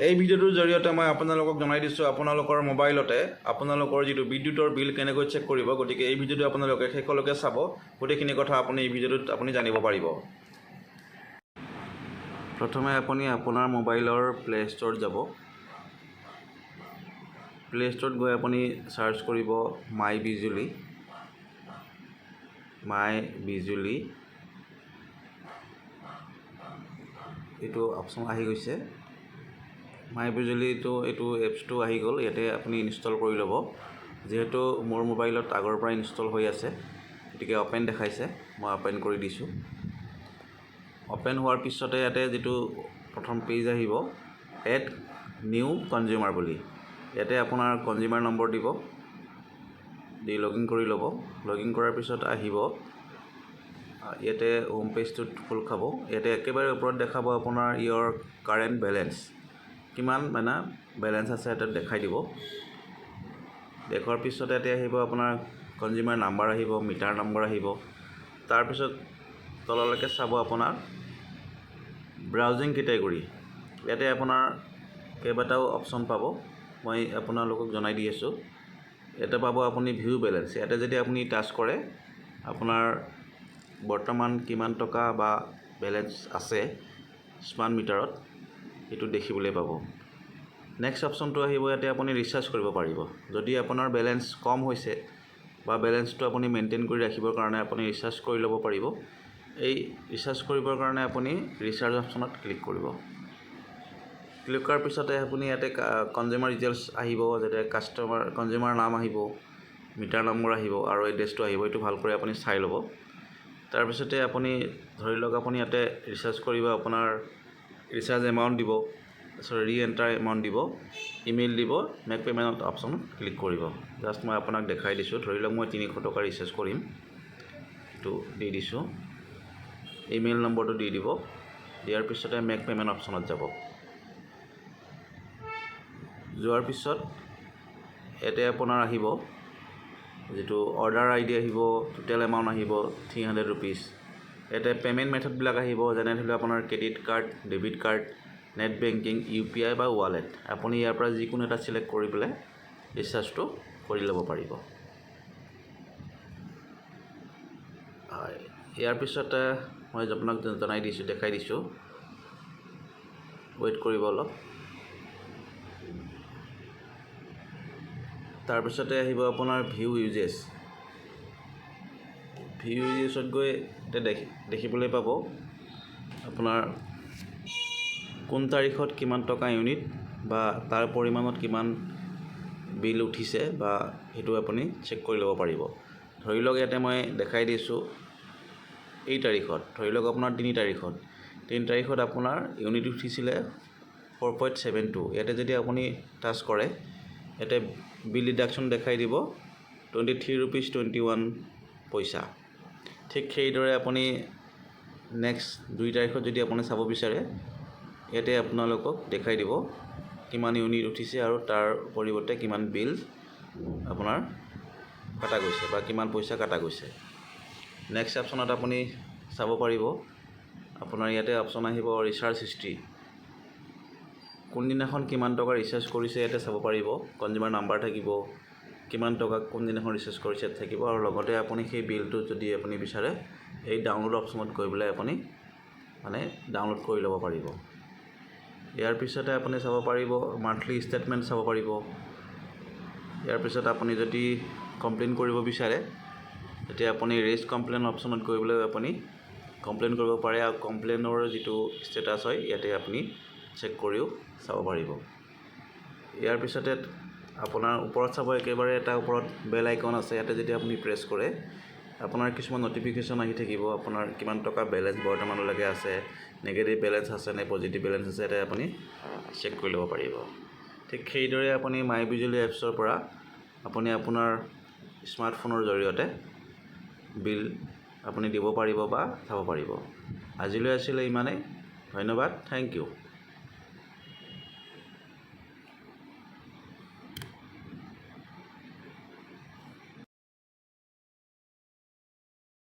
এই ভিডিঅ'টোৰ জৰিয়তে মই আপোনালোকক জনাই দিছোঁ, আপোনালোকৰ মোবাইলতে আপোনালোকৰ যিটো বিদ্যুতৰ বিল কেনেকৈ চেক কৰিব। গতিকে এই ভিডিঅ'টো আপোনালোকে শেষলৈকে চাব। গোটেইখিনি কথা আপুনি এই ভিডিঅ'টোত আপুনি জানিব পাৰিব। প্ৰথমে আপুনি আপোনাৰ মোবাইলৰ প্লে' ষ্ট'ৰত যাব। প্লে' ষ্ট'ৰত গৈ আপুনি চাৰ্চ কৰিব মাই বিজুলী। মাই বিজুলী এইটো অপশ্যন আহি গৈছে। মাই বিজুলীটো এইটো এপছটো আহি গ'ল। ইয়াতে আপুনি ইনষ্টল কৰি ল'ব। যিহেতু মোৰ মোবাইলত আগৰ পৰা ইনষ্টল হৈ আছে, গতিকে অ'পেন দেখাইছে। মই অ'পেন কৰি দিছোঁ। অ'পেন হোৱাৰ পিছতে ইয়াতে যিটো প্ৰথম পেজ আহিব, এড নিউ কনজিউমাৰ বুলি, ইয়াতে আপোনাৰ কনজিউমাৰ নম্বৰ দিব, দি লগ ইন কৰি ল'ব। লগ ইন কৰাৰ পিছত আহিব ইয়াতে হোম পেজটোত খোল খাব। ইয়াতে একেবাৰে ওপৰত দেখাব আপোনাৰ ইয়ৰ কাৰেণ্ট বেলেঞ্চ, কিমান মানে বেলেঞ্চ আছে ইয়াতে দেখাই দিব। দেখুৱাৰ পিছত ইয়াতে আহিব আপোনাৰ কনজিউমাৰ নাম্বাৰ আহিব, মিটাৰ নম্বৰ আহিব। তাৰপিছত তললৈকে চাব আপোনাৰ ব্ৰাউজিং কেটেগৰী। ইয়াতে আপোনাৰ কেইবাটাও অপশ্যন পাব, মই আপোনালোকক জনাই দি আছোঁ। ইয়াতে পাব আপুনি ভিউ বেলেঞ্চ। ইয়াতে যদি আপুনি টাচ কৰে, আপোনাৰ বৰ্তমান কিমান টকা বা বেলেঞ্চ আছে স্মাৰ্ট মিটাৰত, সেইটো দেখিবলৈ পাব। নেক্সট অপশ্যনটো আহিব, ইয়াতে আপুনি ৰিচাৰ্জ কৰিব পাৰিব। যদি আপোনাৰ বেলেঞ্চ কম হৈছে বা বেলেঞ্চটো আপুনি মেইনটেইন কৰি ৰাখিবৰ কাৰণে আপুনি ৰিচাৰ্জ কৰি ল'ব পাৰিব। এই ৰিচাৰ্জ কৰিবৰ কাৰণে আপুনি ৰিচাৰ্জ অপশ্যনত ক্লিক কৰিব। ক্লিক কৰাৰ পিছতে আপুনি ইয়াতে কনজিউমাৰ ডিটেইলছ আহিব, যাতে কনজিউমাৰ নাম আহিব, মিটাৰ নম্বৰ আহিব আৰু এড্ৰেছটো আহিব। এইটো ভালকৈ আপুনি চাই ল'ব। তাৰপিছতে আপুনি ধৰি লওক আপুনি ইয়াতে ৰিচাৰ্জ কৰিব, আপোনাৰ ৰিচাৰ্জ এমাউণ্ট দিব, তাৰপিছত ৰি এণ্টাৰ এমাউণ্ট দিব, ইমেইল দিব, মেক পে'মেণ্ট অপশ্যনত ক্লিক কৰিব। জাষ্ট মই আপোনাক দেখাই দিছোঁ। ধৰি লওক মই 300 টকা ৰিচাৰ্জ কৰিম, এইটো দি দিছোঁ। ইমেইল নম্বৰটো দি দিব। দিয়াৰ পিছতে মেক পে'মেণ্ট অপশ্যনত যাব। যোৱাৰ পিছত ইয়াতে আপোনাৰ আহিব যিটো অৰ্ডাৰ আই ডি আহিব, টোটেল এমাউণ্ট আহিব 300 ৰুপিজ। ইয়াতে পে'মেণ্ট মেথডবিলাক আহিব, যেনে ধৰি লওক আপোনাৰ credit card, debit card, net banking, UPI বা ৱালেট। আপুনি ইয়াৰ পৰা যিকোনো এটা চিলেক্ট কৰি পেলাই ৰিচাৰ্জটো কৰি ল'ব পাৰিব। হয়, ইয়াৰ পিছতে মই আপোনাক জনাই দিছোঁ, দেখাই দিছোঁ। ৱেইট কৰিব অলপ। তাৰপিছতে আহিব আপোনাৰ ভিউ ইউজেছ। ভিউ ইউজেছত গৈ এতিয়া দেখিবলৈ পাব আপোনাৰ কোন তাৰিখত কিমান টকা ইউনিট বা তাৰ পৰিমাণত কিমান বিল উঠিছে বা সেইটো আপুনি চেক কৰি ল'ব পাৰিব। ধৰি লওক ইয়াতে মই দেখাই দিছোঁ, এই তাৰিখত, ধৰি লওক আপোনাৰ 3 তাৰিখত আপোনাৰ ইউনিট উঠিছিলে 4.72। ইয়াতে যদি আপুনি টাচ কৰে, ইয়াতে বিল ডিডাকশ্যন দেখাই দিব 23 ৰুপিজ 21 পইচা। ঠিক সেইদৰে আপুনি নেক্সট 2 তাৰিখত যদি আপুনি চাব বিচাৰে, ইয়াতে আপোনালোকক দেখাই দিব কিমান ইউনিট উঠিছে আৰু তাৰ পৰিৱৰ্তে কিমান বিল আপোনাৰ কটা গৈছে বা কিমান পইচা কটা গৈছে। নেক্সট অপশ্যনত আপুনি চাব পাৰিব, আপোনাৰ ইয়াতে অপশ্যন আহিব ৰিচাৰ্জ হিষ্ট্ৰী। কোনদিনাখন কিমান টকা ৰিচাৰ্জ কৰিছে ইয়াতে চাব পাৰিব। কনজিউমাৰ নাম্বাৰ থাকিব, কিমান টকা কোনদিনাখন ৰিচাৰ্জ কৰিছে ইয়াত থাকিব আৰু লগতে আপুনি সেই বিলটো যদি আপুনি বিচাৰে, এই ডাউনলোড অপশ্যনত গৈ পেলাই আপুনি মানে ডাউনলোড কৰি ল'ব পাৰিব। ইয়াৰ পিছতে আপুনি চাব পাৰিব, মান্থলি ষ্টেটমেণ্ট চাব পাৰিব। ইয়াৰ পিছত আপুনি যদি কমপ্লেইন কৰিব বিচাৰে, তেতিয়া আপুনি ৰেজ কমপ্লেইন অপশ্যনত গৈ পেলাই আপুনি কমপ্লেইন কৰিব পাৰে আৰু কমপ্লেইনৰ যিটো ষ্টেটাছ হয়, ইয়াতে আপুনি চেক কৰিও চাব পাৰিব। ইয়াৰ পিছতে আপোনাৰ ওপৰত চাব, একেবাৰে এটা ওপৰত বেল আইকন আছে। ইয়াতে যদি আপুনি প্ৰেছ কৰে, আপোনাৰ কিছুমান ন'টিফিকেশ্যন আহি থাকিব। আপোনাৰ কিমান টকা বেলেঞ্চ বৰ্তমানলৈকে আছে, নিগেটিভ বেলেঞ্চ আছে নে পজিটিভ বেলেঞ্চ আছে, ইয়াতে আপুনি চেক কৰি ল'ব পাৰিব। ঠিক সেইদৰে আপুনি মাই বিজুলী এপছৰ পৰা আপুনি আপোনাৰ স্মাৰ্টফোনৰ জৰিয়তে বিল আপুনি দিব পাৰিব বা চাব পাৰিব। আজিলৈ আছিলে ইমানেই। ধন্যবাদ, thank U.